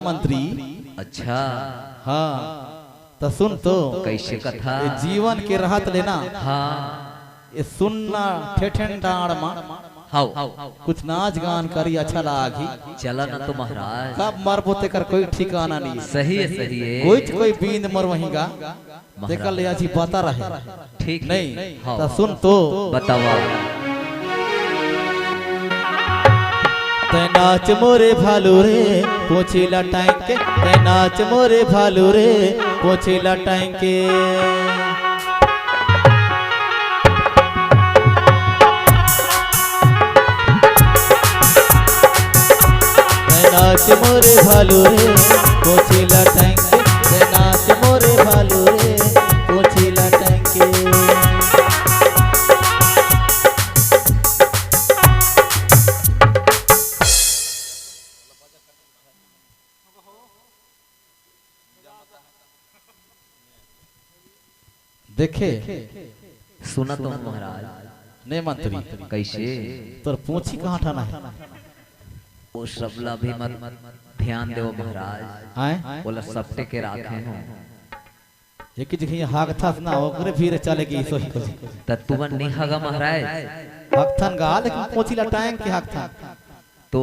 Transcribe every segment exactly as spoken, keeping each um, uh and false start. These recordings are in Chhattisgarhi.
मंत्री। अच्छा। हाँ, त सुन तो। कइसे कथा? ये जीवन के रहत ले ना, हाँ। ये सुन्ना ठेठेन डांड़ मा हव। कुछ नाच गान करी, अच्छा लागही। चला ना तो महाराज। कब मरबो तेकर कोई ठिकाना नहीं। सही हे, सही हे। कोई त कोई बींद मरवही गा। महाराज। तेकर ले आज ही बता रहे। ठीक हे। नहीं, हाँ। त सुन तो। बतावा। तैं नाच मोरे भालू रे, पोछी ला टांग के। तैं नाच मोरे भालू रे, पोछी ला टांग के। तैं नाच मोरे भालू रे, पोछी ला टांग के। तैं नाच मोरे भालू रे, पोछी ला टांग के। देखे। सुना तो महाराज। ने मंत्री। कइसे? तोर पोछी कहाँ ठाना हे? ओ सबला भी मत ध्यान देवो महाराज। आय? ओला सपटे के राखे हों। एक जगह हागथस ना, ओकरे फिर चले गई सोही को। त तुमन नी हागा महाराज? हागथन गा, लेकिन पोछी ला टांग के हागथन। तो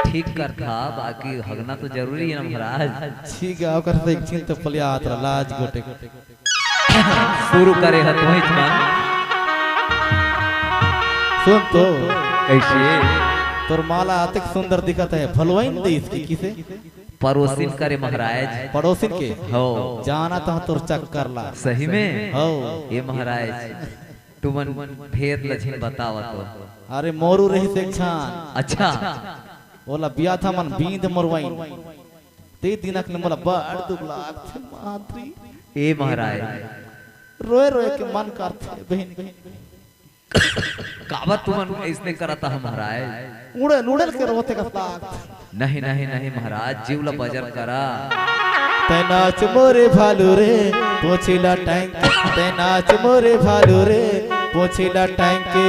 ठीक करथा, बाकी हगना तो जरूरी हे ना महाराज। ठीक हे, ओकर से एक छीन तो पलिया हाथ ला लाज गोटे। शुरू करे ह तोहिच मन। सुन तो। कइसे? तोर माला अतेक सुंदर दिखत हे, भलवाइन दे इसके किसे? पड़ोसिन करे महाराज। पड़ोसिन के? हो। जानत हंव तोर चक्कर ला। सही में? हो। ए महाराज, तुमन भेद ल झिन बतावा तो। अरे मोरू रहिस एक छान। अच्छा। ओला बियाथा मन बींद मरवाइन। ते दिनक ले मोला बड़ दुख लागथे मातरी। ए महाराज। रोए रोए के मन करथे बहिन। काबर तुमन अइसने करत हा महाराज? उड़ल उड़ल के रोथे कस लागथे। नहीं, नहीं, नहीं महाराज, जीव ला बजर करा। तैं नाच मोरे भालू रे, पोछी ला टांग के। तैं नाच मोरे भालू रे, पोछी ला टांग के।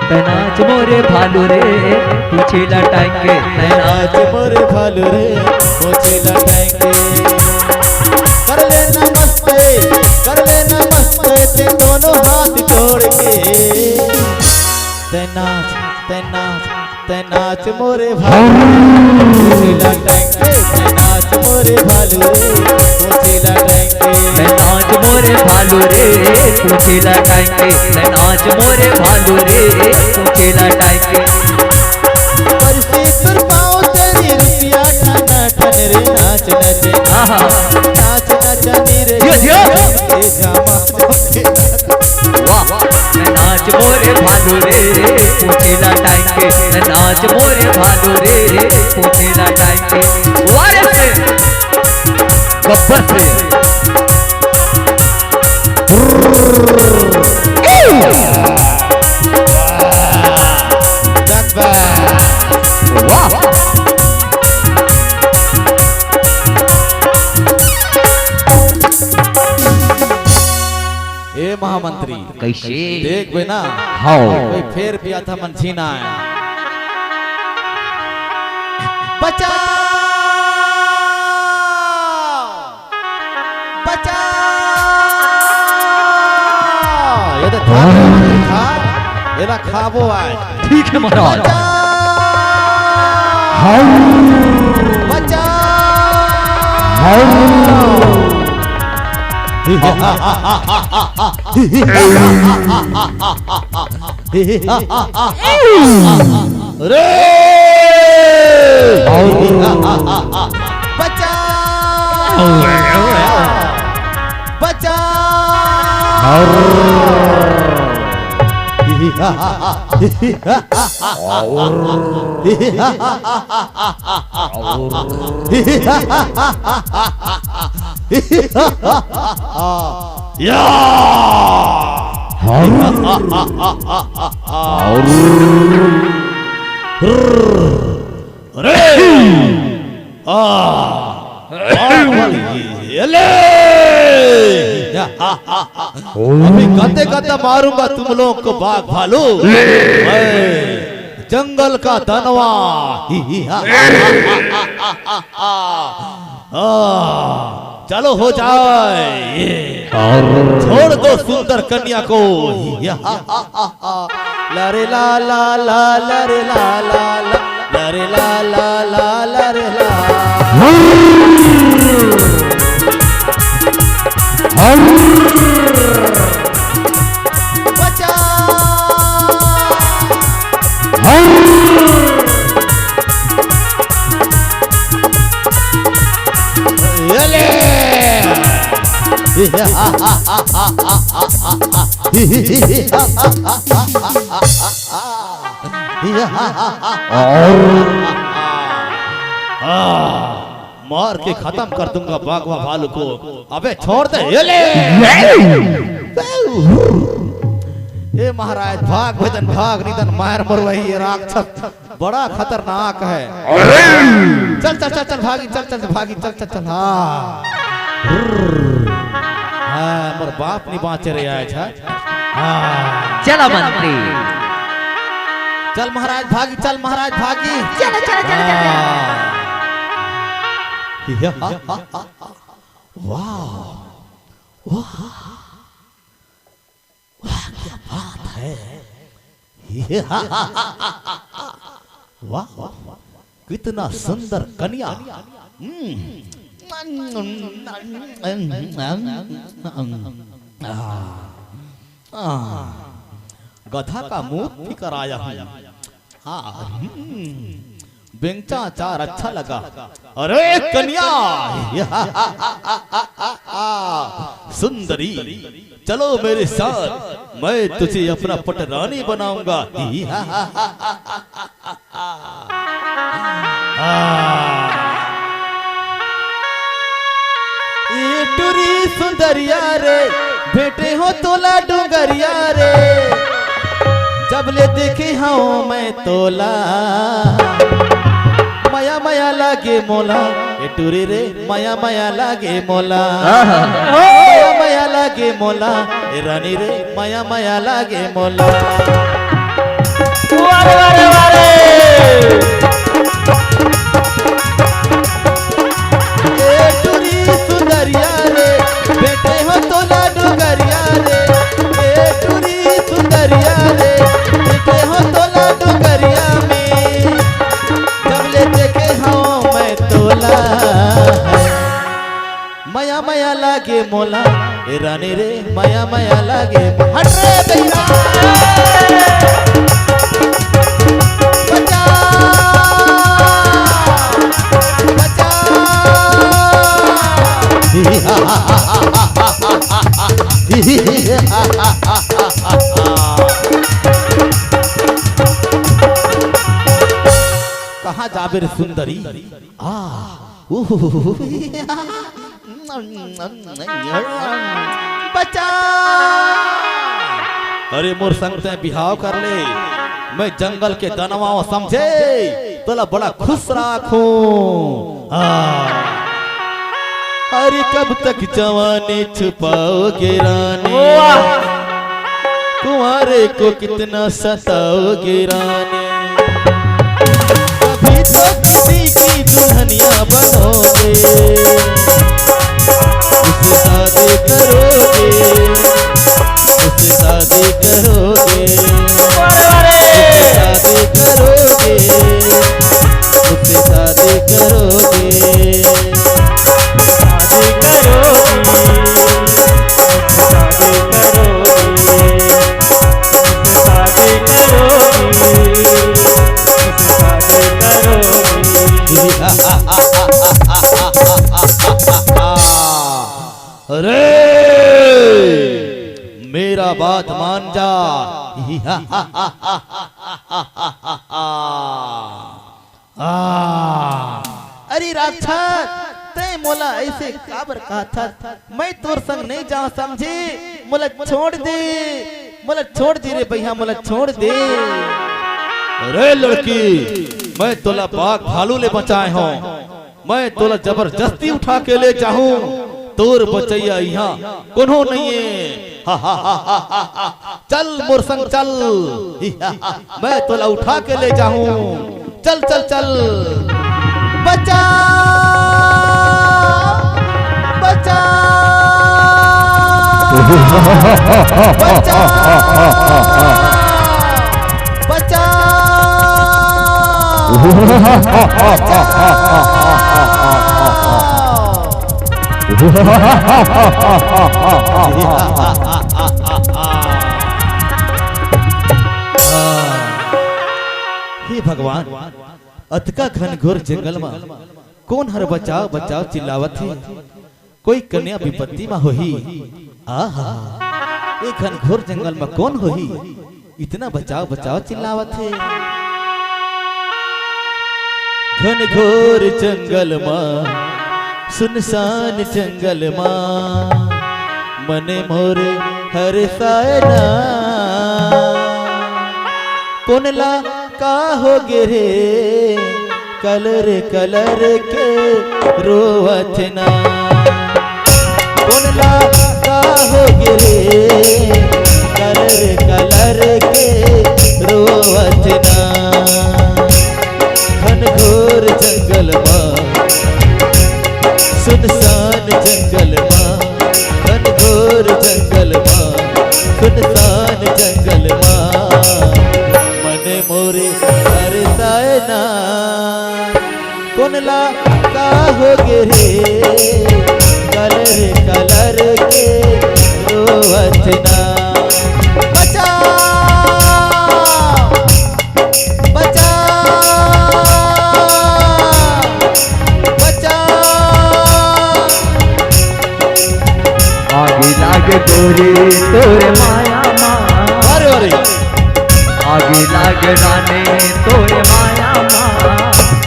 तैं नाच मोरे भालू रे, पोछी ला टांग के। तैं नाच मोरे भालू रे, पोछी ला टांग के। कर ले नमस्ते, कर ले नमस्ते, ते दोनों हाथ जोड़ के। तैं नाच, तैं नाच, तैं नाच मोरे भालू रे, पोछी ला टांग के। तैं नाच मोरे भालू रे, पोछी ला टांग के। तैं नाच मोरे भालू रे, पोछी ला टांग के। तैं नाच मोरे भालू रे, पोछी ला टांग के। परसी तोर पाँव तरी रुपिया ठना ठन रे, नाच नाच। आहा। नाच नाच नी रे। यो, यो। ए जामा। वाह। नाच मोरे भालू रे, पोछी ला टांग के। नाच मोरे भालू रे, पोछी ला टांग के। वाह रे से। गब्बर से। वाह। ए महामंत्री, कइसे? देख बे ना। हव। कोई फेर बियाथा मन झिन आय। बचा! बचा! ये तो खा, खा, ये तो खाबो आय। ठीक हे महाराज। बचा! हाउ। बचा! हाउ। रे! बचा! बचा! या! अरे! आ! आ! ये ले! या! अभी गते गते मारूंगा तुम लोग को, बाघ भालू। मैं जंगल का दनवा। ही, ही, हा, हा, हा, हा। आ, चलो हो जाए, छोड़ दो सुंदर कन्या को। लरे ला ला ला, लरे ला ला ला, लरे ला ला ला, लरे ला। बचा। ये ले। मार के खत्म कर दूंगा बाघवा भालू को। अबे छोड़ दे, ये ले। ए महाराज, भाग भजन भाग निधन मार मरवाई ये राक्षस। बड़ा खतरनाक है। चल, चल, चल, चल, भागी, चल, चल, भागी, चल, चल, चल, हाँ। हाँ, मोर बाप नहीं बाँचे रे, आए छा। हाँ। चला मंत्री। चल महाराज भागी, चल महाराज भागी। चलो, चलो, चलो, चलो, चलो। हाँ। वाह, वाह। वाह, क्या बात है। वाह, कितना सुंदर कन्या। हम्म। आ, आ, गधा का मुंह फिकर आया हूँ। हाँ, हम्म, बेंचा अचार अच्छा लगा। अरे कन्या, सुंदरी, चलो मेरे साथ, मैं तुझे अपना पटरानी बनाऊंगा। ए टुरी सुंदरिया रे, भेंटे हों तोला डुंगरिया रे। जब ले देखे हंव मैं तोला, मया मया लागे मोला। ए टुरी रे, मया मया लागे मोला। आहा। मया मया लागे मोला। ए रानी रे, मया मया लागे मोला। वारे, वारे, वारे। ए टुरी सुंदरिया रे, भेंटे हों तोला डुंगरिया रे। ए टुरी सुंदरिया रे, भेंटे हों तोला डुंगरिया में। जब ले देखे हंव मैं तोला, मया मया लागे मोला। ए रानी रे, मया मया लागे। हट रे बेटा। बचा, बचा। कहाँ जाबे रे सुंदरी? आ, उहु। बचा। अरे मोर संग तैं बिहाव कर ले, मैं जंगल के दनवा हंव समझे, तोला बड़ा खुश राखूं। हाँ। अरे कब तक जवानी छुपाओगे रानी? वाह। कुंवारे को कितना सताओगे रानी। अभी तो किसी की दुल्हनिया बनोगे, मुझसे शादी करोगे, मुझसे शादी करोगे, मुझसे शादी करोगे, मुझसे शादी करोगे। शादी करोगी, शादी करोगी, शादी करोगी, शादी करोगी। अरे, मेरा बात मान जा। आ, अरे राक्षस, तैं मोला ऐसे काबर कहत हस? मैं तोर संग नहीं जांव समझे, मोला छोड़ दे, मोला छोड़ दे रे भैया, मोला छोड़ दे। अरे लड़की, मैं तोला बाघ भालू ले बचाए हंव, मैं तोला जबरदस्ती उठा के ले जाहूं, तोर बचइया इहाँ कोनो नइये। हा, हा, हा, हा, हा, हा। चल मोर संग चल, ही, हा, हा, मैं तोला उठा के ले जाहूँ। चल, चल, चल। बचा, बचा, बचा, बचा। हे भगवान, अतका घनघोर जंगल म कोन हर बचाव बचाव चिल्लावत हे? कोई कन्या विपत्ति म होही। आहा, ए घनघोर जंगल म कोन होही? इतना बचाव बचाव चिल्लावत हे। घनघोर जंगल म, सुनसान जंगल म, मन मोर हरसाए ना। कोन ला का हो गे रे, कलर कलर के रोवत ना। कोन ला का हो गे रे, कलर कलर के रोवत ना। घनघोर जंगल मा, सुनसान जंगल मा, घनघोर जंगल मा, सुनसान जंगल मा, मन मोरे हरसाए ना। कोन ला का हो गे रे, कलर कलर के रोवत ना। बचा, बचा, बचा। आगी लागे गोरी तोरे माया मा। अरे, अरे। आगी लागे रानी तोरे माया मा।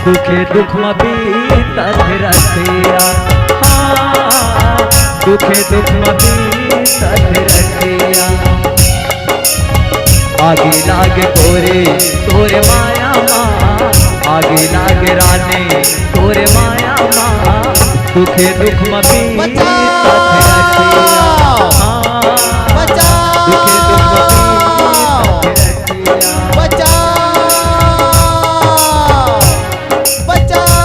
दुखे दुख म बीतत रतिया। हाँ, दुखे दुख म बीतत रतिया। आगी लागे तोरे, तोरे माया मा। आगी लागे रानी तोरे माया मा। दुखे दुख म बीतत बचाओ! रतिया। हाँ। बचाओ! दुखे दुख म बीतत रतिया। बचाओ! बचाओ!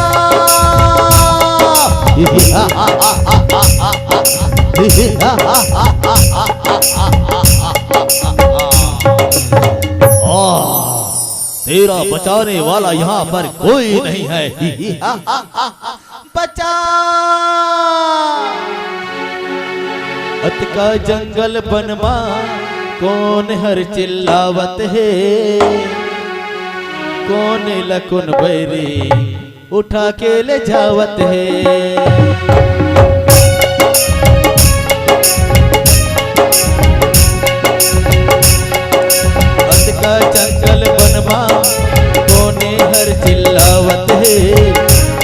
आह, तेरा बचाने वाला यहाँ पर कोई नहीं है। बचा। अतका जंगल बन मा कोन हर चिल्लावत हे, कोन लकुन बैरी उठा के ले जावत हे। अतका जंगल बन मा कोने हर चिल्लावत हे,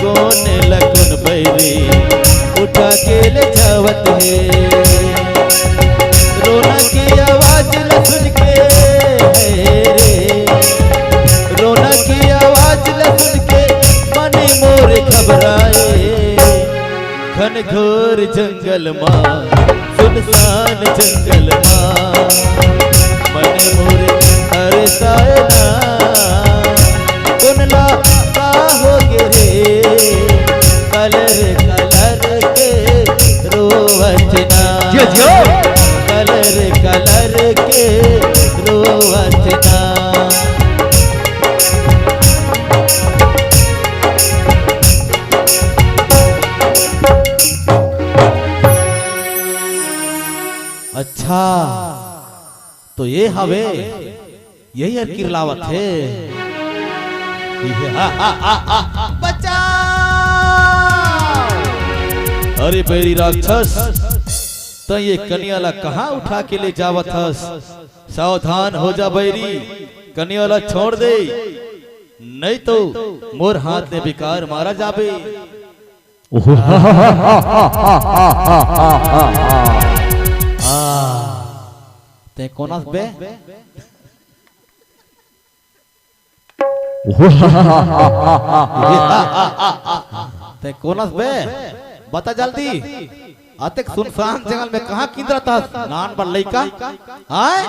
कोने लकुन बैरी उठा के ले जावत हे। रोना की आवाज ल सुन के, हे रे, रोना की आवाज ल सुन के मन मोर घबराए। घनघोर जंगल मा, सुनसान जंगल मा, मन मोर हरसाए ना। कोन ला का हो गे रे, कलर कलर के रोवत ना। जियो, जियो। कलर कलर के रोवत ना। अच्छा, तो ये हवे, यही हर किरलावत हे। बचाओ! अरे बैरी राक्षस, त ये कनिया ला कहाँ उठा के ले जावत हस? सावधान हो जा बैरी, कनिया ला छोड़ दे, नहीं तो मोर हाथ ले बेकार मारा जाबे। आ, तैं कोन अस बे? तैं कोन अस बे? बता जल्दी। अतेक सुनसान जंगल में कहाँ किंदरत हस, नान बड़ लइका? हाय?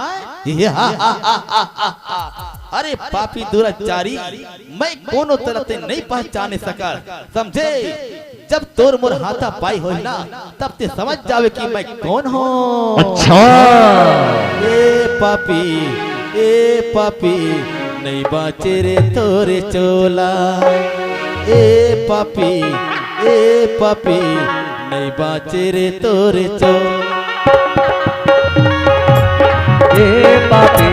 अरे पापी दुराचारी, मैं कोनो तरह ते नहीं पहचाने सकत, समझे? जब तोर मोर हाथापाई होही ना, तब ते समझ जाबे कि मैं कोन हों। अच्छा। ए पापी, ए पापी, नइ बाँचे रे तोर चोला। ए पापी, ए पापी, नइ बाँचे रे तोर चोला। ए पापी,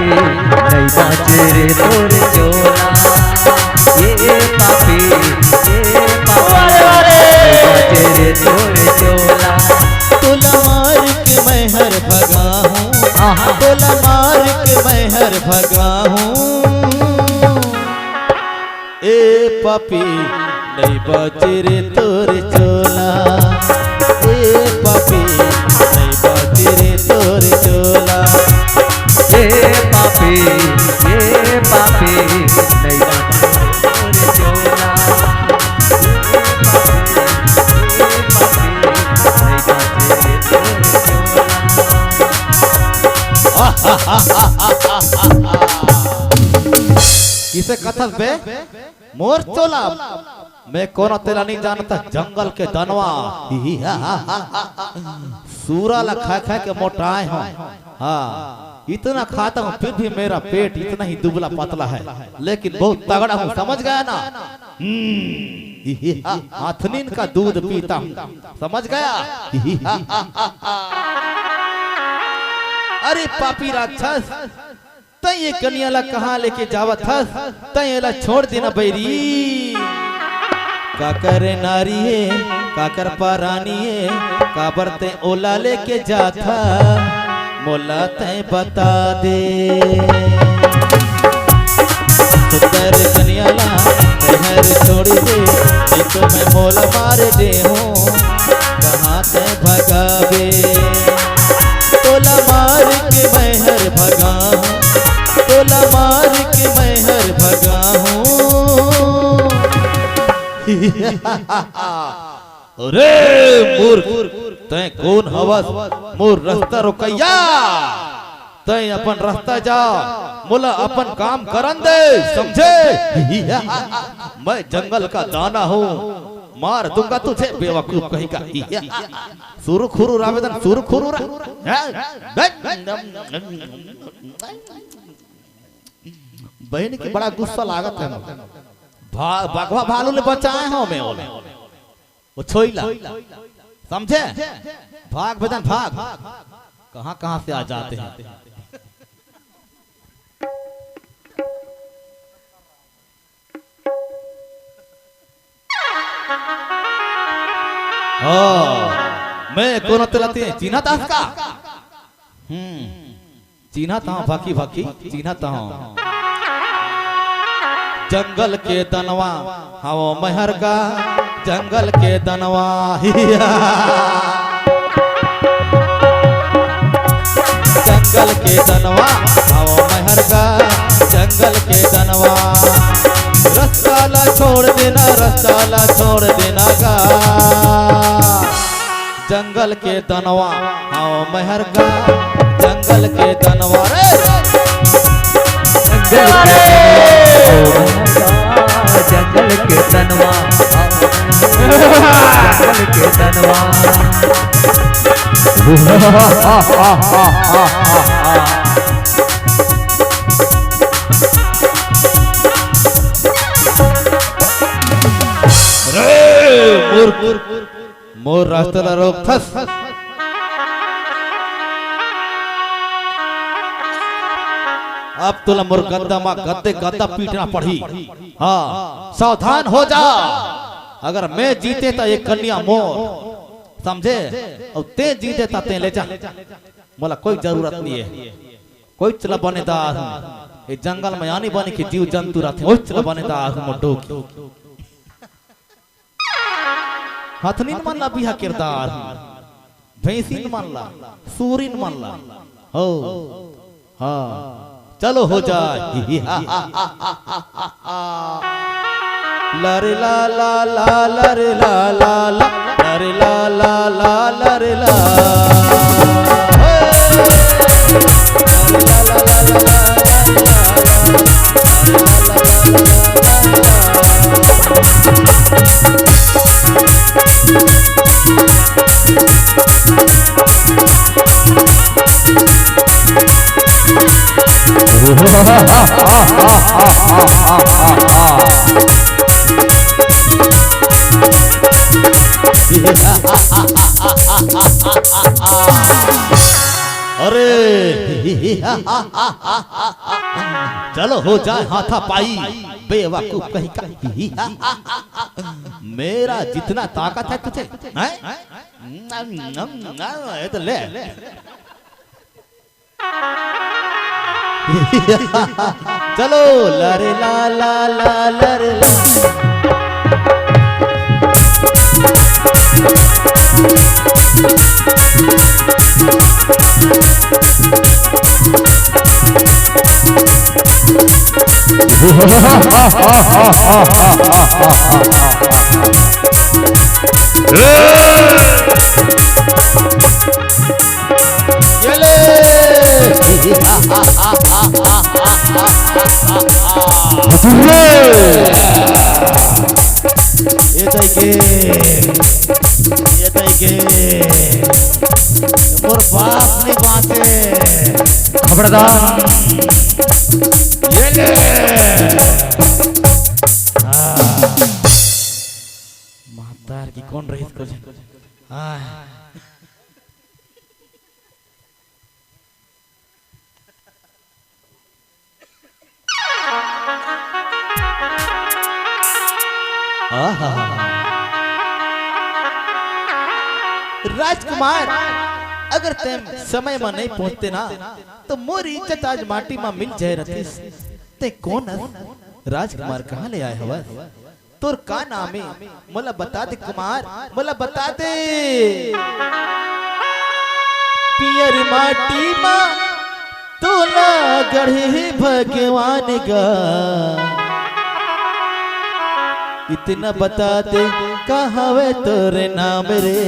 नइ बाँचे रे तोर चोला। ए पापी, ए पापी, वारे, वारे। नइ बाँचे रे तोर चोला। तोला मार के मैं हर भगा हूँ, आहा। तोला मार के मैं हर भगा हूँ। ए पापी, नइ बाँचे रे तोर चोला। ए पापी, नइ बाँचे रे तोर चोला। ए पापी, ए पापी, नइ बाँचे रे तोर चोला। ए पापी, ए पापी, नइ बाँचे रे तोर चोला। किसे कथस बे? मोर चोला, मैं कोनो तेला नहीं जानता, जंगल के दनवा। सूरा ला खा खा के मोटाए हूँ। हाँ, इतना खाता हूँ, फिर भी मेरा पेट इतना ही दुबला पतला है, लेकिन बहुत तगड़ा हूँ, समझ गया ना? हम्म, हथनीन का दूध पीता हूँ, समझ गया? अरे पापी राक्षस, तैं ये कनिया ला कहाँ लेके जावत हस? तैं एला छोड़ देना बैरी। काकर नारी हे, काकर परानी हे, काबर तैं ओला लेके जात हस? मोला तैं बता दे। सुंदर कनिया ला तैं हर छोड़ दे, नहीं तो मैं मोला मार दे हूँ। कहाँ तैं भगाबे? तोला मार के मैं हर भगा हूँ, तोला मार के मैं हर भगा हूँ। अरे मूर्ख, तैं कोन हवस मोर रस्ता रोकइया? तैं अपन रस्ता जा, मोला अपन काम करन दे, समझे? मैं जंगल का दाना हूँ, मार दूंगा तुझे बेवकूफ कहीं का। सुरु खुरु रावेदन, सुरु खुरु रा-, हैं? बहिन के बड़ा गुस्सा लागत है। भा-, बघवा भालू ले बचाए हूँ मैं ओला। वो छोइला, समझे? भाग बेदन, भाग। कहाँ कहाँ से आ जाते हैं। हाँ, मैं कोनो तेला तैं चिन्हत हस का? हम्म, चिन्हत हूँ, भाकी भाकी चिन्हत हूँ। जंगल के दनवा, हवों मैं हर का, जंगल के दनवा, हिया। जंगल के दनवा, हवों मैं हर का, जंगल के दनवा। रस्ता ला छोड़ देना, रस्ता ला छोड़ देना गा। जंगल के दनवा, हवों मैं हर का, जंगल के दनवा रे। जंगल के दनवा, जंगल के दनवा, जंगल के दनवा। रे मूर्ख, मोर रास्ता ला रोकथस। अब तोला मोर गद्दा मा गद्दे गद्दा पीटना पड़ही। हाँ, सावधान हो जा। अगर मैं जीते त ये कन्या मोर, समझे? अउ तैं जीते त तैं ले जा, मोला कोई जरूरत नहीं है। कोई चला बने दार हूँ, ये जंगल में आनी बानी के जीव जंतु रहते, कोई चला बने दार हूँ मोटो की। हथनीन मन ला बिहा किरदार, भैंसीन मन ला, सूरीन मन ला। हो, हाँ, चलो हो जाए। लरे ला ला ला, लरे ला ला ला, लरे ला ला ला, लरे ला। हे! लरे ला ला ला ला, लरे ला ला ला, लरे ला ला ला। अरे, चलो हो जाए हाथापाई, बेवकूफ कहीं का। मेरा जितना ताकत है तुझे, हैं? ये तो ले। चलो, लरे ला ला ला, लरे ला। ये ले। ये तई के, ये तई के। मोर बाप नहीं बाँचे। खबरदार। ये ले। हाँ। महतार की कौन रहिस को जन। हाँ। आहा। राजकुमार, अगर तैं समय म नहीं पहुंचते ना, तो मोर इज्जत आज माटी म मिल जाए रतिस। तैं कोन अस? राजकुमार कहाँ ले आए हवस? तोर का नाम हे? मोला बता दे कुमार, मोला बता दे। पियर माटी मा तोला गढ़े भगवान गा। इतना बता दे का हवे तोर नाम रे,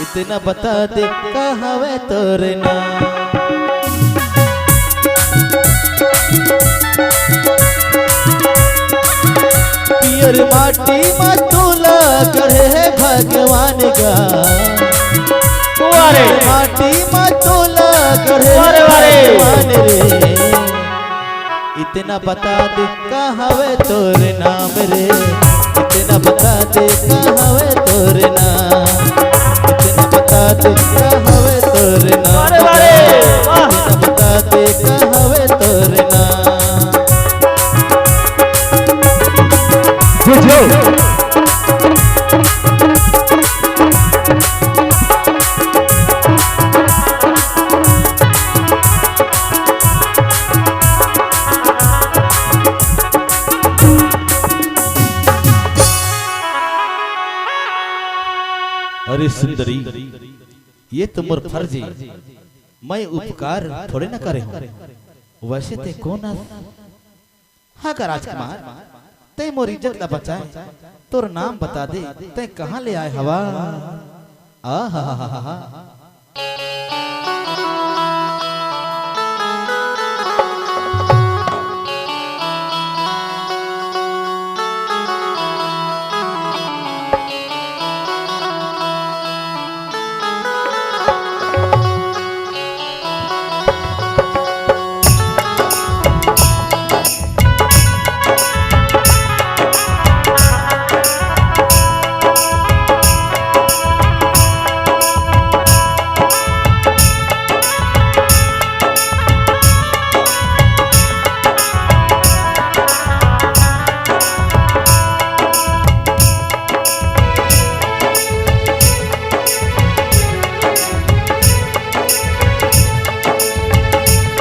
इतना बता दे का हवे तोर नाम। पियर माटी मा तोला गढ़े भगवान गा। वाह रे। पियर माटी मा तोला गढ़े वाह रे, वाह रे। भगवान रे। इतना बता दे का हवे तोर नाम रे, इतना बता दे का हवे तोर नाम, इतना बता दे का हवे तोर नाम, अरे वाह रे, वाह। इतना बता दे का हवे तोर नाम। बुझो। अरे सुंदरी, ये तो मोर फर्ज हे, मैं उपकार थोड़े ना करे हूँ। वैसे तैं कोन अस? हाँ का राजकुमार, तैं मोर इज्जत ला बचाए, तोर नाम बता दे, तैं कहाँ ले आए हवा? आहा।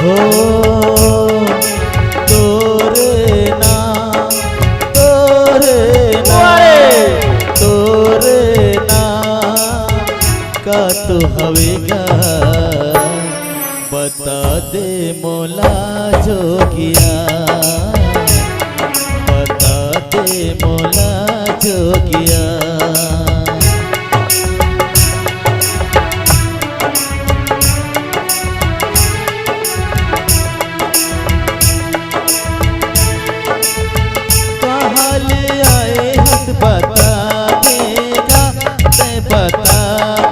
हो तोरे नाम, तोरे नाम, अरे! तोरे नाम का तो हवे गा, बता दे मोला जोगिया, बता दे मोला बता देगा, तैं बता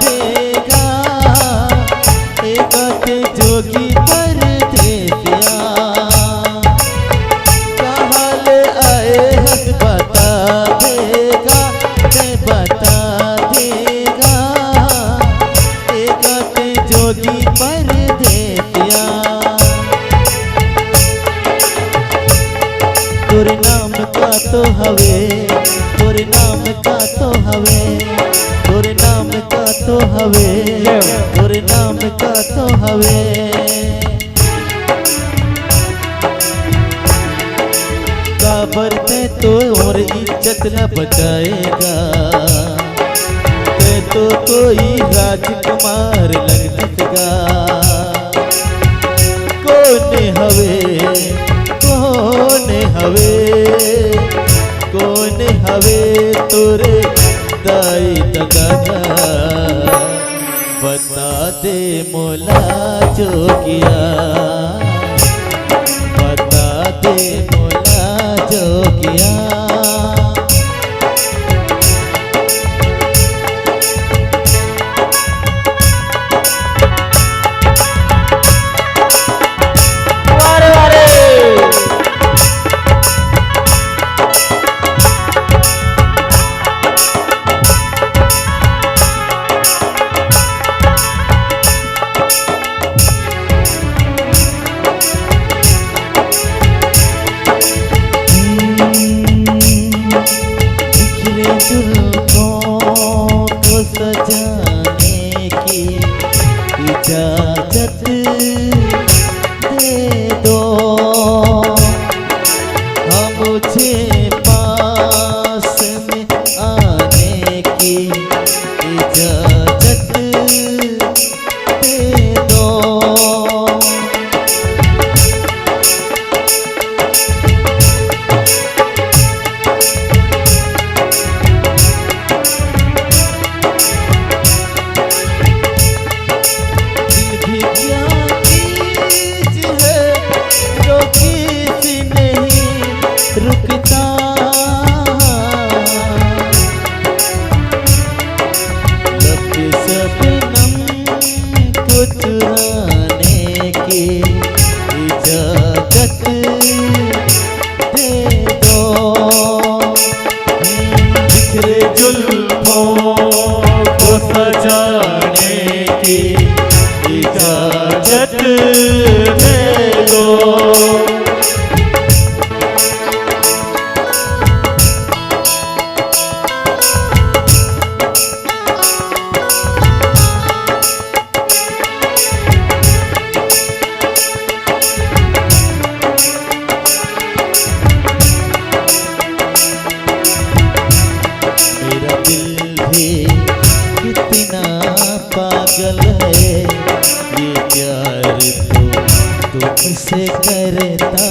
देगा, ए बात जोगी परदेसिया। कहाँ ले आए हस बता देगा, तैं बता देगा, ए बात जोगी परदेसिया। तोरे नाम का तो हवे, तोरे नाम का तो हवे, तोरे नाम का तो हवे, तोरे नाम का तो हवे। काबर तैं तो मोर इज्जत ला बचाएगा, तैं तो कोई राजकुमार लगत गा। कोन हवे, कोन हवे, कोन हवे तोरे दाई ददा? बता दे मोला जोगिया, बता दे मोला जोगिया। वारे वारे। बिखरे जुल्फों को सजाने की इजाजत दे दो, हाँ, मुझे पास में आने की इजाजत दे दो। दिल भी क्या चीज है, जो किसी नहीं रुकता। लब शबनम को चुराने की इजाजत दे दो। बिखरे जुल्फों को सजाने की इजाजत दे दो। मेरा दिल भी कितना पागल है, ये प्यार तो तुमसे करता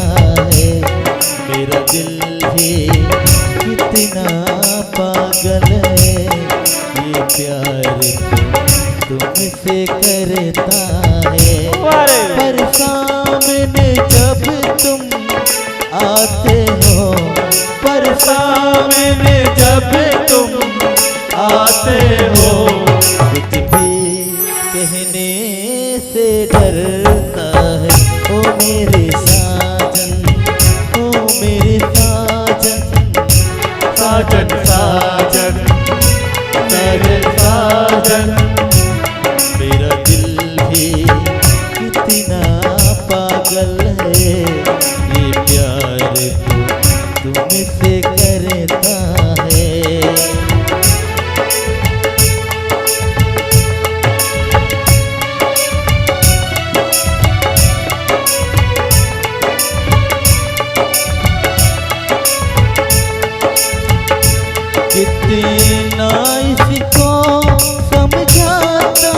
है। मेरा दिल भी कितना पागल है, ये प्यार तो तुमसे करता है। वाह रे। पर सामने जब तुम आते हो, पर सामने जब तुम आते हो, कुछ भी कहने से डरता है। ओ मेरे साजन, ओ मेरे साजन, साजन, साजन, साजन, साजन। मेरा दिल भी कितना पागल है, ये प्यार तो तुमसे करता है। कितना इसको समझाता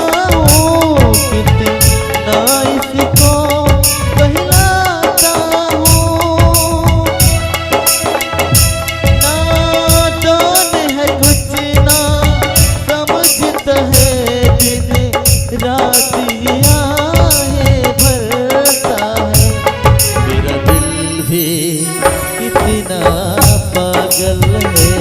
हूँ, कितना इसको बहलाता हूँ। नादान है, कुछ ना समझता है, दिन रात ये आहे भरता है। मेरा दिल भी कितना पागल है,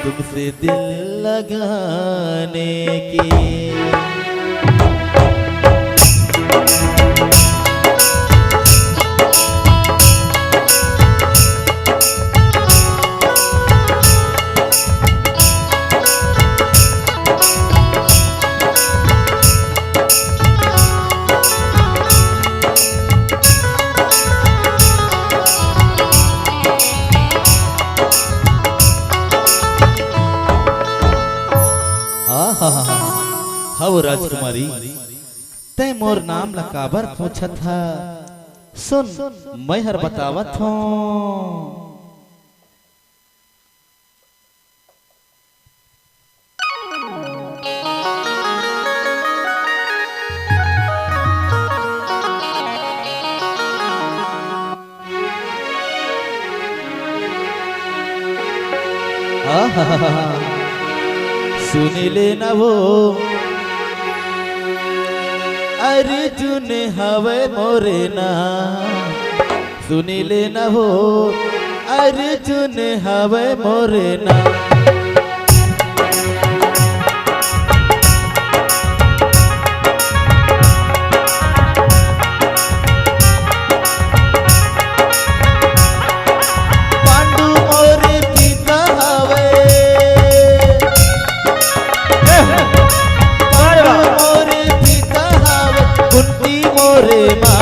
तुमसे दिल लगाने की। आहा, हव राजकुमारी, तैं मोर नाम ला काबर पूछत ह? सुन, मैं हर बतावत हूँ। आहा, सुन ले न वो अर्जुन हवे मोरे ना, सुन ले न वो अर्जुन हवे मोरे ना। पांडु मोर पिता हवे। पांडु मोर पिता हवे, कुंती मोरे माँ।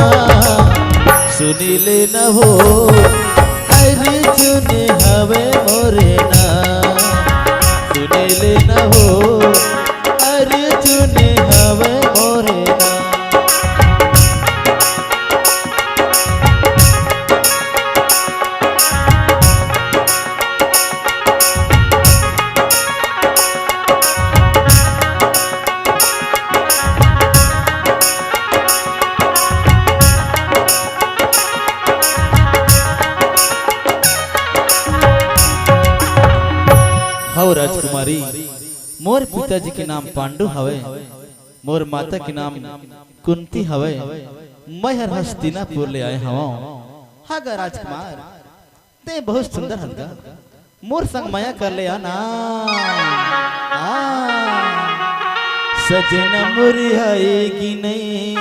सुन ले न हो, अर्जुन हवे मोरे ना। सुन ले न हो, अर्जुन हवे मोरे ना। हव राजकुमारी, मोर पिताजी के नाम पांडु हवे, मोर माता के नाम कुंती हवे। मैं हर हस्तिनापुर ले आए हवं। हाँ गा राजकुमार, तैं बहुत सुंदर हस गा, मोर संग मया कर ले आना। आ, सजना मोर आएगी नहीं,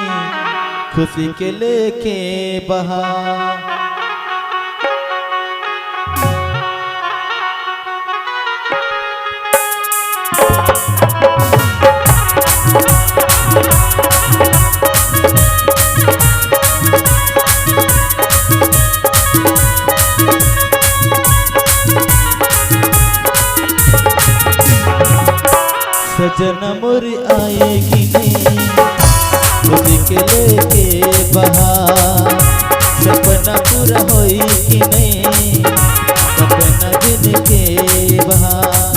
खुशी के लेके बहार। सजना मोर आएगी नहीं, खुशी के लेके बहार। सपना पूरा होई कि नहीं, सपना दिन के बहार।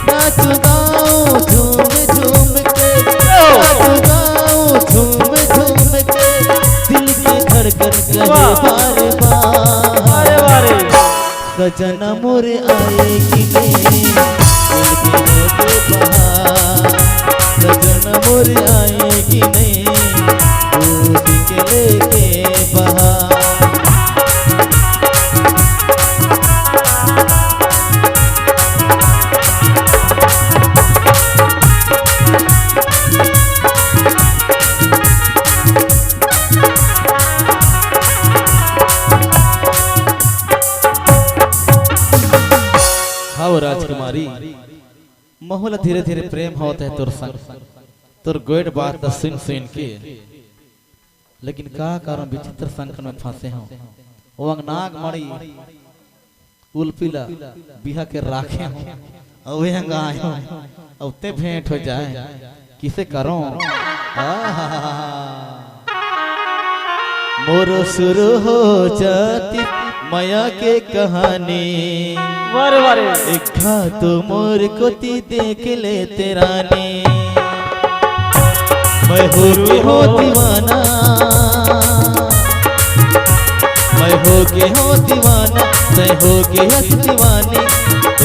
नाचू गाऊं झूम झूम के, नाचू गाऊं झूम झूम के, दिल की धड़कन करे वाह। बार बार। अरे वाह रे। सजना मोर आएगी नहीं, दिल के होके बहार। सजना मोर आएगी नहीं, दूध के लेके बहार। हव राजकुमारी, महू ला धीरे धीरे प्रेम होत हे तोर संग, तोर गोठ बात ला सुन सुन के, लेकिन का करों, विचित्र संकट में फंसे हों। वो अंग नागमणि उल्फी ला बिहा के राखे हों, अउ वे अंग आए हों, अउ तैं भेंट हो जाए। किसे करों? आहा। मोरो शुरू हो जाती मया के कहानी। वारे, वारे। एक घा तो मोर कोती देख लेते रानी। मैं हो गे हों दीवाना, मैं हो गे हों दीवाना, मैं हो गे हस दीवानी।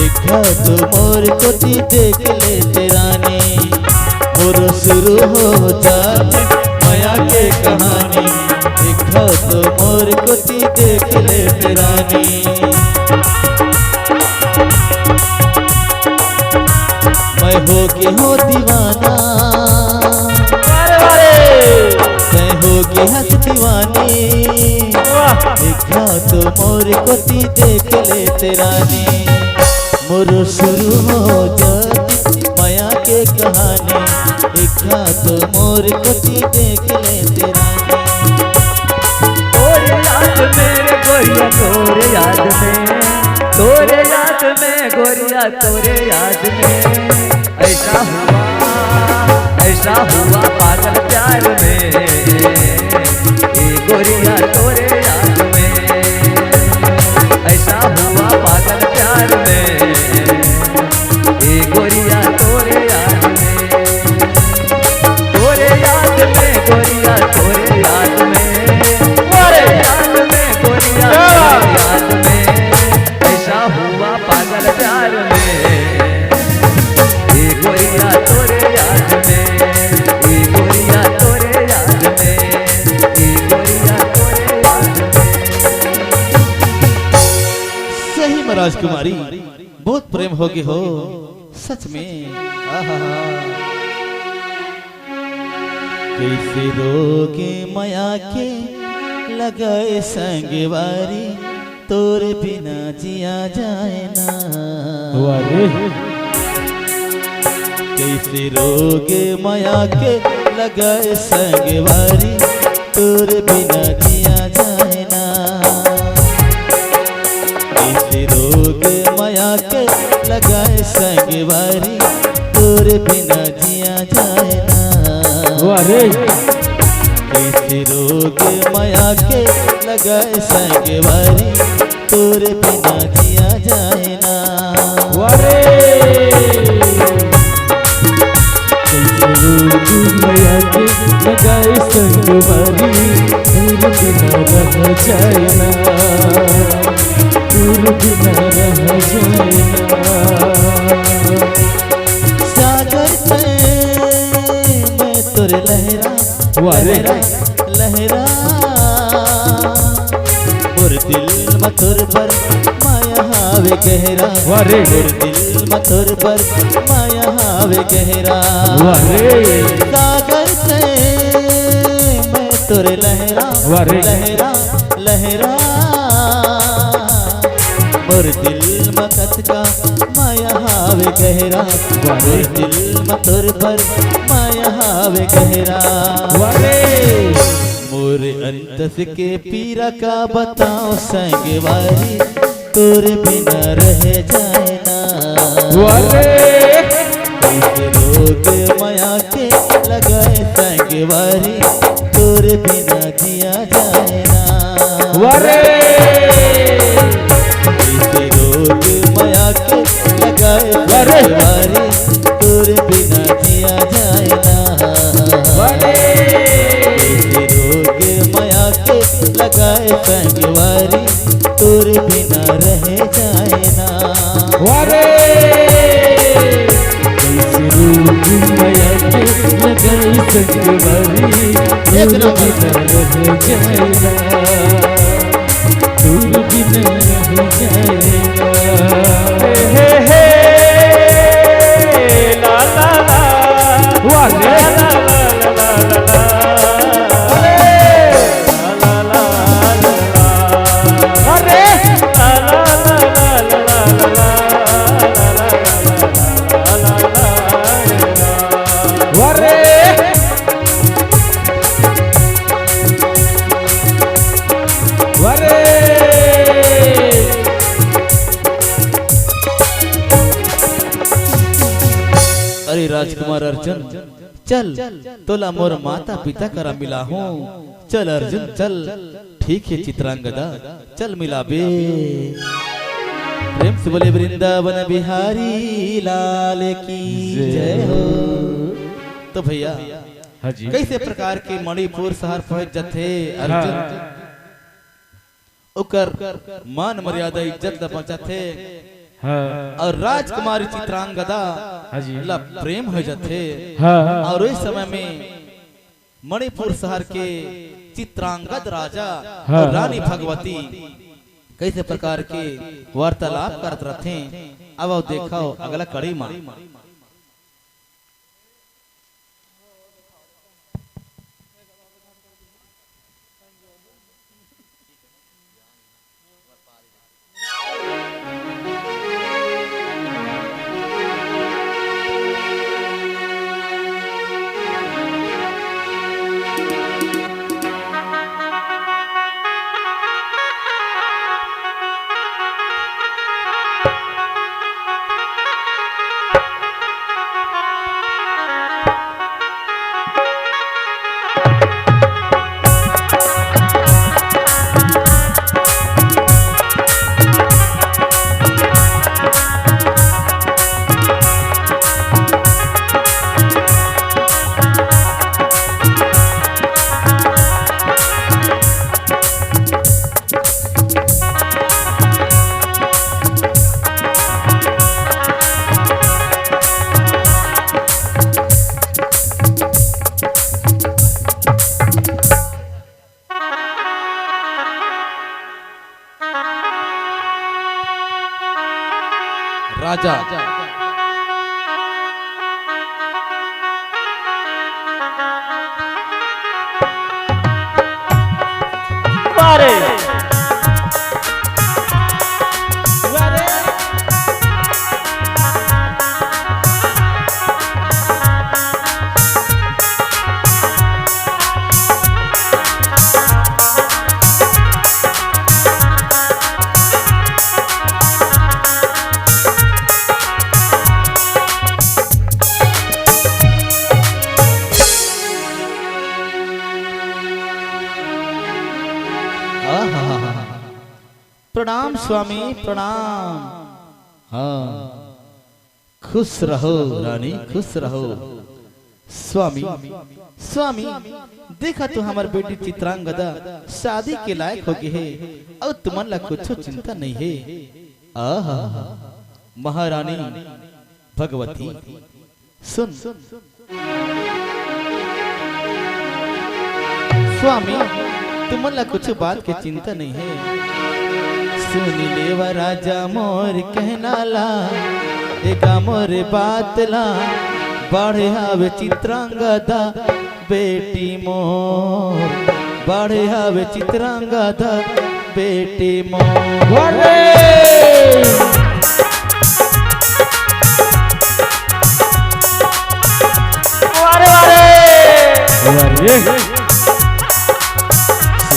एक घा तो मोर कोती देख लेते रानी। मोर शुरू हो जात मया के कहानी, एक घा तो मोर कोती देख लेते रानी। होगे हो दीवाना, अरे, अरे। मैं होगे हस दीवानी। वाह। देखा तो मोर कोती देख ले ते रानी, मोर शुरू हो जात मया के कहानी। देखा तो मोर कोती देख ले ते रानी। तोरे याद में रे गोरिया, तोरे याद में, तोरे याद में गोरिया, तोरे याद में। ऐसा हुआ, ऐसा हुआ पागल प्यार में, ए गोरिया तोरे याद में। ऐसा हुआ पागल प्यार में, ए गोरिया तोरे याद में। तोरे याद में गोरिया, तोरे याद में, तोरे याद में गोरिया, क्या बात? तोरे याद में। ऐसा हुआ पागल प्यार में, ए गोरिया तोरे याद में, ए गोरिया तोरे याद में, ए गोरिया तोरे याद में। सही में राजकुमारी, बहुत प्रेम होगे हो सच में। आहा। कइसे रोग मया के लगाए संगवारी, तोर बिना जिया जाए ना। वाह रे। कइसे रोग मया के लगाए संगवारी, तोर बिना जिया जाए ना। कइसे रोग मया के लगाए संगवारी, तोर बिना जिया जाए ना। वाह रे। कइसे रोग मया के लगाए संगवारी, तोर बिना जिया जाए ना। वाह रे। कइसे रोग मया के लगाए संगवारी, तोर बिना रह जाए ना, तोर बिना रह जाए ना। सागर में मैं तोर लहरा, वाह रे। लहरा, लहरा। मोर दिल म तोर बर माया हावे गहरा। वाह रे। मोर दिल म तोर बर माया हावे गहरा। वाह रे। सागर से मैं तोर लहरा, वाह रे। लहरा, लहरा। मोर दिल म कतका माया हावे गहरा। वाह रे। मोर दिल म तोर बर माया हावे गहरा। वाह रे। मोर अंतस के पीरा का बताओ संगवारी, तोर बिना रह जाए ना। वाह रे। कइसे रोग मया के लगाए संगवारी, तोर बिना जिया जाए ना। वाह रे। कइसे रोग मया के लगाए, वाह रे। संगवारी, तोर बिना जिया जाए ना। वाह रे। कइसे रोग मया के लगाए संगवारी, तोर बिना रह जाए ना। वाह रे। कइसे रोग मया के लगाए संगवारी, एक तोर नंबर। बिना रह जाए ना। तोर बिना रह जाए ना। हे, हे, हे, ला, ला, ला। वाह रे। ला, ला, ला, ला, ला, ला। अरे। ला, ला, ला, ला, ला। अरे। ला, ला, ला, ला, ला। वाह रे। वाह रे। अरे राजकुमार अर्जुन, चल, तोला मोर माता पिता करा मिलाहूं। चल अर्जुन, चल। ठीक हे चित्रांगदा, चल मिलाबे। प्रेम से बोले वृंदावन बिहारी लाल की जय हो। तो भैया, हाँ जी। कइसे प्रकार के मणिपुर शहर पहुंच जथे अर्जुन, हाँ। ओकर मान मर्यादा इज्जत ला बचाथे, हाँ। अउ राजकुमारी चित्रांगदा, हाँ जी। ला प्रेम हो जाथे, हाँ। अउ इस समय में मणिपुर शहर के चित्रांगद राजा, हाँ। अउ रानी भगवती कइसे प्रकार के वार्तालाप करत रथे, अब देखव अगला कड़ी मा। प्रणाम स्वामी, प्रणाम। हाँ, खुश रहो रानी, खुश रहो। स्वामी, स्वामी, देखा तो हमर बेटी चित्रांगदा शादी के लायक हो गे हे, अउ तुमन ला कुछो चिंता नहीं हे। आहा, महारानी भगवती, सुन। स्वामी, तुमन ला कुछ बात के चिंता नहीं हे। सुन लेवा राजा मोर कहना ला, एगा मोर बात ला, बाढ़े हावे चित्रांगदा बेटी मोर, बाढ़े हावे चित्रांगदा बेटी मोर। वारे! वारे, वारे! वारे!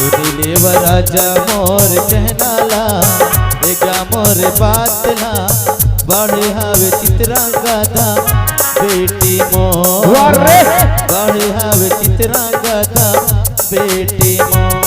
सुन लेवा राजा मोर कहना ला, एगा मोर बात ला, बाढ़े हावे चित्रांगदा बेटी मोर। वारे! बाढ़े हावे चित्रांगदा बेटी मोर।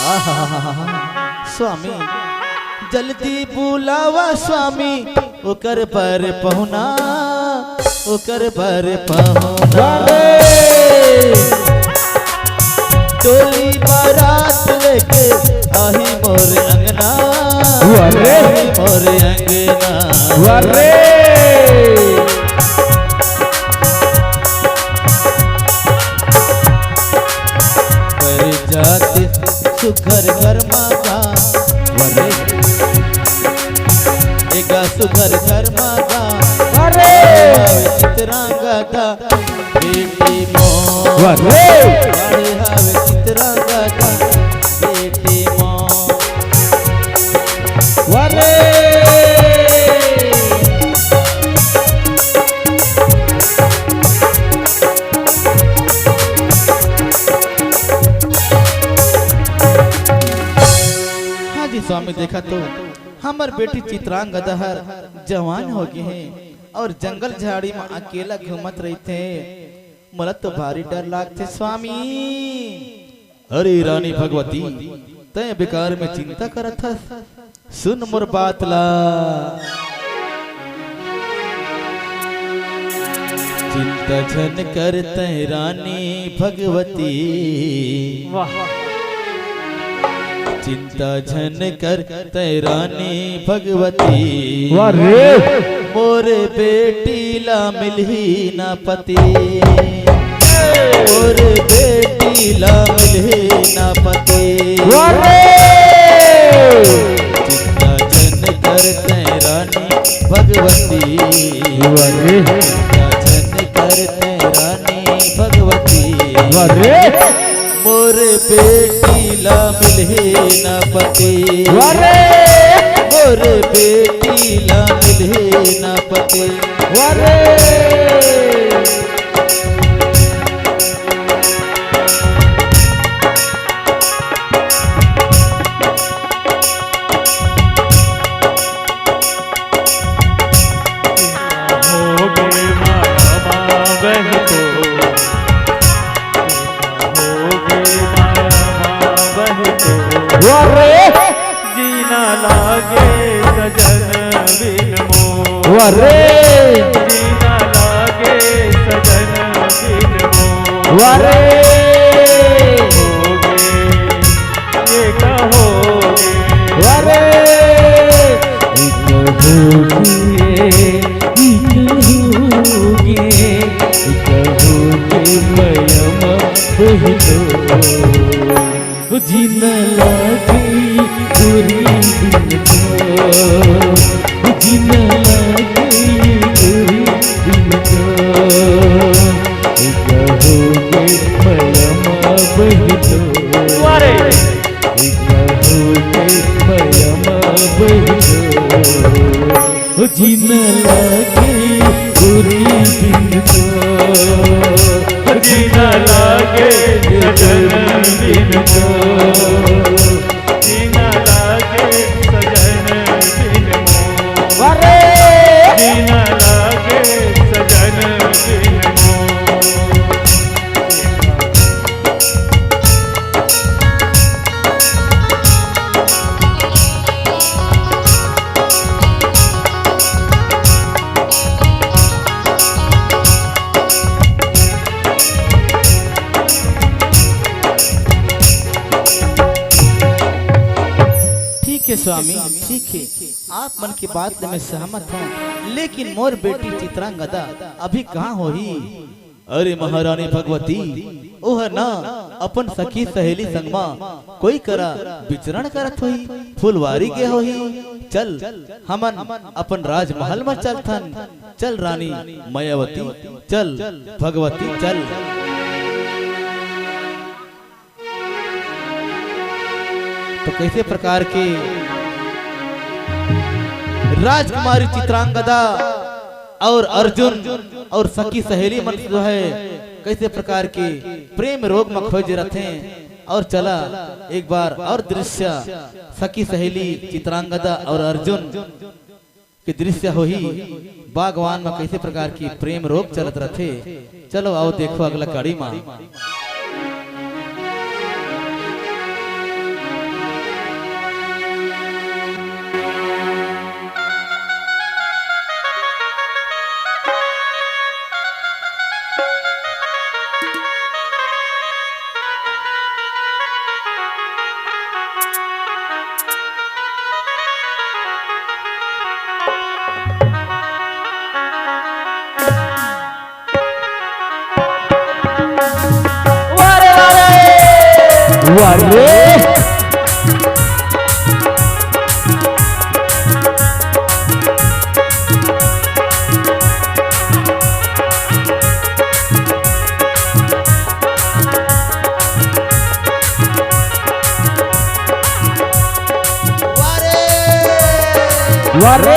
आहा, स्वामी, जल्दी बुलावा स्वामी, ओकर बर पहुना, ओकर बर पहुना। वारे! टोली बारात लेके आही मोर अंगना, वारे! आही मोर अंगना। वारे! पर जात सुघर घर माता, वारे! एगा सुघर घर माता, वारे! चित्रांगदा बेटी मोर। वारे! बाढ़े हावे चित्रांगदा बेटी मोर। वारे! हाँ जी स्वामी, देखा तो हमर बेटी चित्रांगदा हर जवान हो गे हे अउ जंगल झाड़ी म अकेला घूमत रहिथे। मोला तो भारी डर लागथे स्वामी। अरे रानी भगवती, तैं बेकार में चिंता करत हस। सुन मोर बात ला। चिंता झन कर तैं रानी भगवती। वाह। चिंता झन कर तैं रानी भगवती। वाह रे। मोर बेटी ला मिलही ना पति। मोर बेटी ला मिलही ना पति। वाह रे। चिंता झन कर तैं रानी भगवती। वाह रे। चिंता झन कर तैं रानी भगवती। वाह रे। मोर बेटी ला मिलही ना पति। वाह रे। मोर बेटी ला मिलही ना पति। वाह रे। होगे माया मावहि तो, होगे माया मावहि तो। वाह रे। जीना लागे सजन बिन मोर। वाह रे। जीना लागे सजन बिन मोर। वाह रे। होगे ये कहोगे। वाह रे। ये कहोगे, ये कहोगे, ये कहोगे, मयमा बहिनो। जीना लागे गोरी बिन तो, जीना लागे गोरी बिन तो, कहोगे मयमा बहिनो। वाह रे। कहोगे मयमा बहिनो। जीना लागे गोरी बिन तो, जीना लागे सजन बिन मोर, जीना लागे सजन बिन मोर, जीना लागे सजन बिन मोर। ठीक है स्वामी, ठीक है, आप मन के बात ले मैं सहमत हूँ, लेकिन मोर बेटी चित्रांगदा अभी कहाँ होही? अरे महारानी भगवती, ओह ना अपन सखी सहेली संग मा कोई करा विचरण करत होही, फुलवारी गे होही। चल, हमन अपन राजमहल मा चलथन। चल रानी मायावती, चल भगवती, चल। तो कैसे प्रकार के राजकुमारी चित्रांगदा और अर्जुन और सखी सहेली मन जो है, कैसे प्रकार के प्रेम रोग में खोजे रथे। और चला एक बार और दृश्य सखी सहेली चित्रांगदा और अर्जुन के दृश्य होही, बागवान में कैसे प्रकार की प्रेम रोग चलत रथे। चलो आओ देखो अगला कड़ी मा। वाह रे, वाह रे। वाह रे। वाह रे।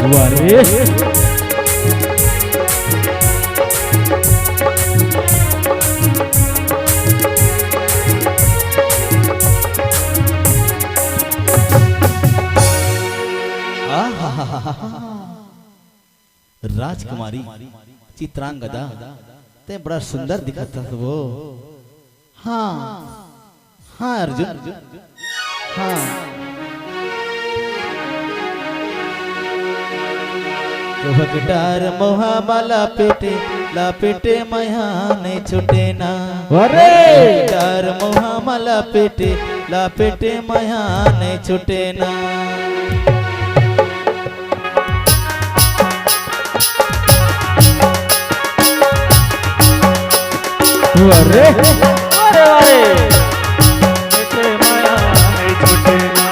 वाह रे। आहाहाहा। राजकुमारी चित्रांगदा, तैं बड़ा सुंदर दिखत हस वो। हाँ, हाँ अर्जुन, हाँ। तो भगडार मोहा माला पेटे, लापेटे मया नहीं छूटे ना। अरे! भगडार मोहा माला पेटे, लापेटे मया नहीं छूटे ना। अरे, अरे, अरे। लपेटे मया नहीं छूटे ना।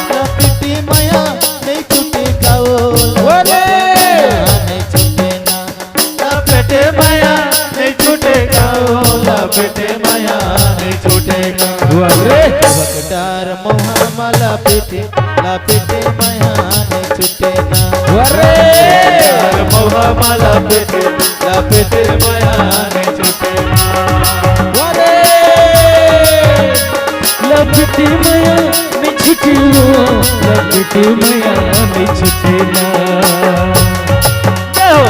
लपेटे मया नहीं छूटे का ओ। अरे। नहीं छूटे ना। लपेटे मया नहीं छूटे का ओ। लपेटे मया नहीं छूटे का। अरे। भगडार मोहा माला पेटे। लपेटे मया नहीं छूटे ना। अरे! मोहा माला पेटे, लपेटे मया नहीं छूटे ना। अरे! लपेटे मया नहीं छूटे ना, लपेटे मया नहीं छूटे ना। जय हो।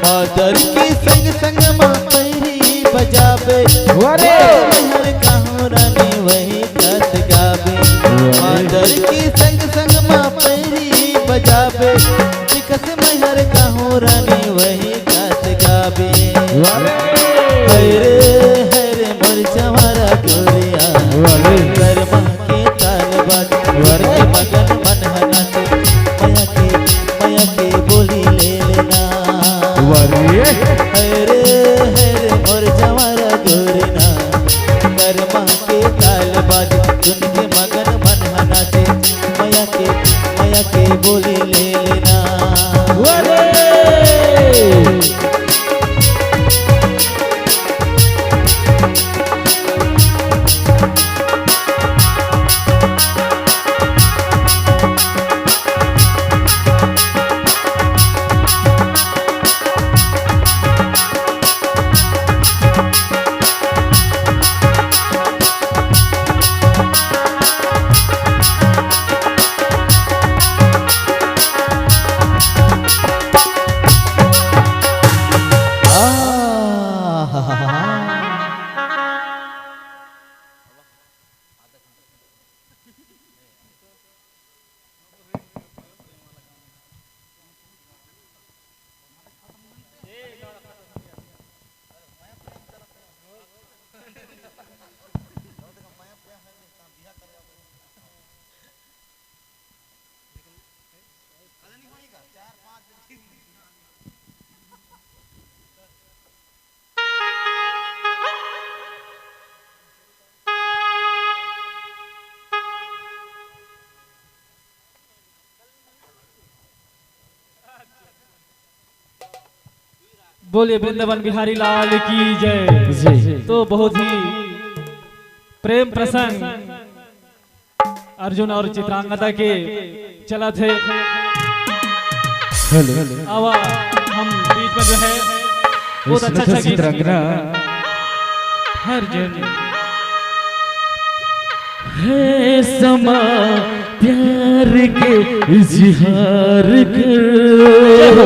मादर के संग संग मा पैरी बजाबे। अरे! मैहर कहूँ रानी वही कस गाबे। अरे! मादर के संग संग मा पैरी बजाबे। विकस मैहर कहूँ रानी वही कस गाबे। अरे! हरे हरे मोर चंवरा गोरिया। अरे! करमा के ताल बाजे। अरे! मगन मन ह नाचे, मया के, मया के बोली ले लेना। अरे! हरे, हरे, मोर चंवरा गोरी ना, करमा बोली ले लेना। अरे बोलिए वृंदावन बिहारी लाल की जय। जय। तो बहुत ही प्रेम प्रसंग अर्जुन और चित्रांगदा के चलत हे। हेलो। आवा, हम बीच में जो है बहुत अच्छा अच्छा गीत। चित्रांगदा। अर्जुन। हे समा प्यार के इजहार कर,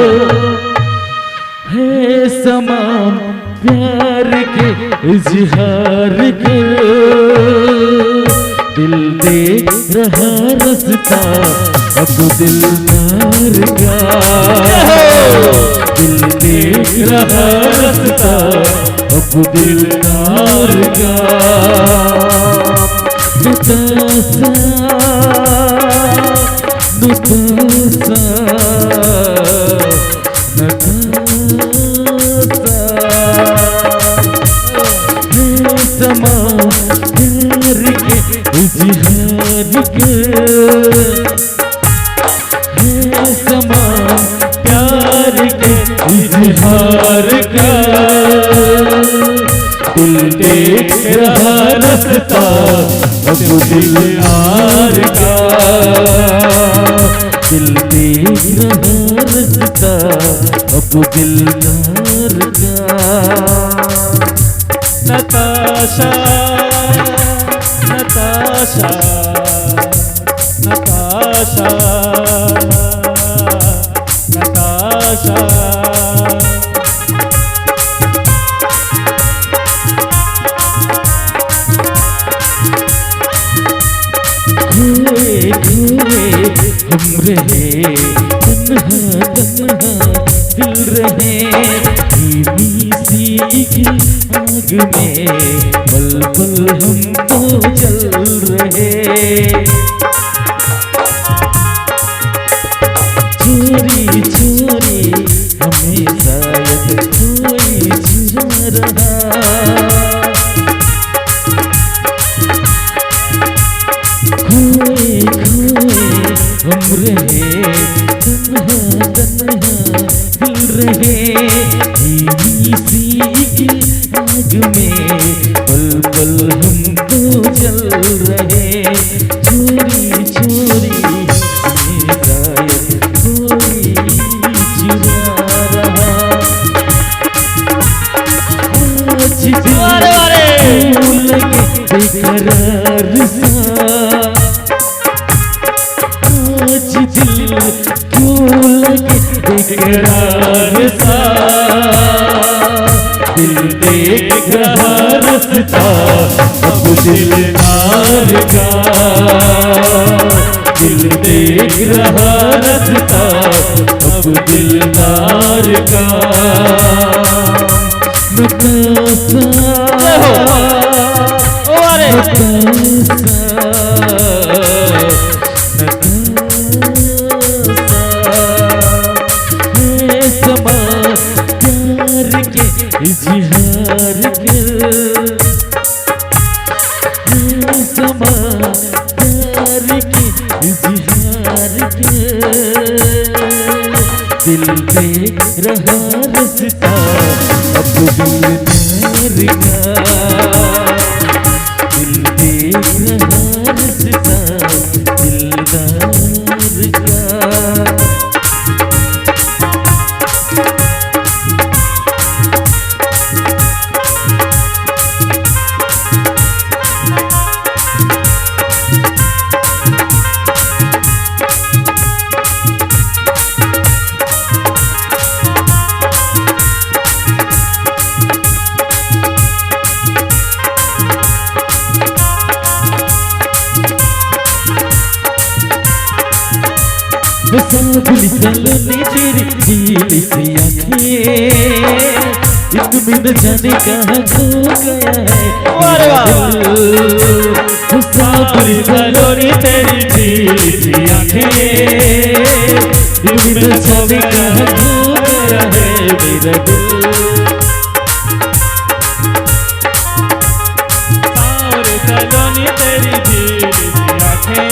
हे समा प्यार के इजहार कर, दिल देख रहा रास्ता अब दिलदार का, दिल देख रहा रास्ता अब दिलदार का। नताशा, नताशा, नताशा। हे समा प्यार के इजहार के, हे समा प्यार के इजहार का, दिल देख रहा रास्ता अब दिलदार का, दिल देख रहा रास्ता अब दिलदार का। नताशा, नताशा, नताशा, नताशा। खोए खोए हम रहे, तन्हा तन्हा दिल रहे, धीमी सी एक आग में पल पल हम तो जल रहे। चोरी चोरी हमें शायद कोई चुरा रहा। खोए खोए हम रहे, तन्हा तन्हा दिल रहे, धीमी सी एक आग में पल पल हम तो जल रहे। चोरी चोरी हमें शायद कोई चुरा रहा। आज दिल अरे, अरे। क्यों लगे बेकरार सा, आज दिल क्यों लगे बेकरार सा, दिल देख रहा रास्ता अब दिलदार का, दिल देख रहा रास्ता अब दिलदार का। नताशा, जय हो। ओ अरे। नताशा, नताशा, हे समा प्यार के इजहार के, हे समा प्यार के इजहार के। दिलदार का, दिल देख हर्षता, दिलदार का। बसा पुलिस वालों ने तेरी झील सी आंखें, इनमें न जाने कहाँ खो गया है। वाह रे वाह। बसा पुलिस वालों ने तेरी झील सी आंखें, इनमें न जाने कहाँ खो गया है मेरा दिल। और सलोनी तेरी झील सी आंखें,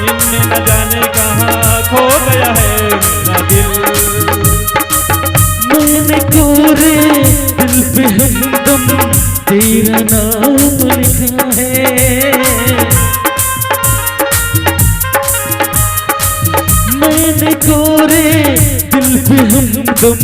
इनमें न जाने कहाँ खो गया है मेरा दिल। मैंने कोरे दिल पे हमदम तेरा नाम लिखा है। मैंने कोरे दिल पे हमदम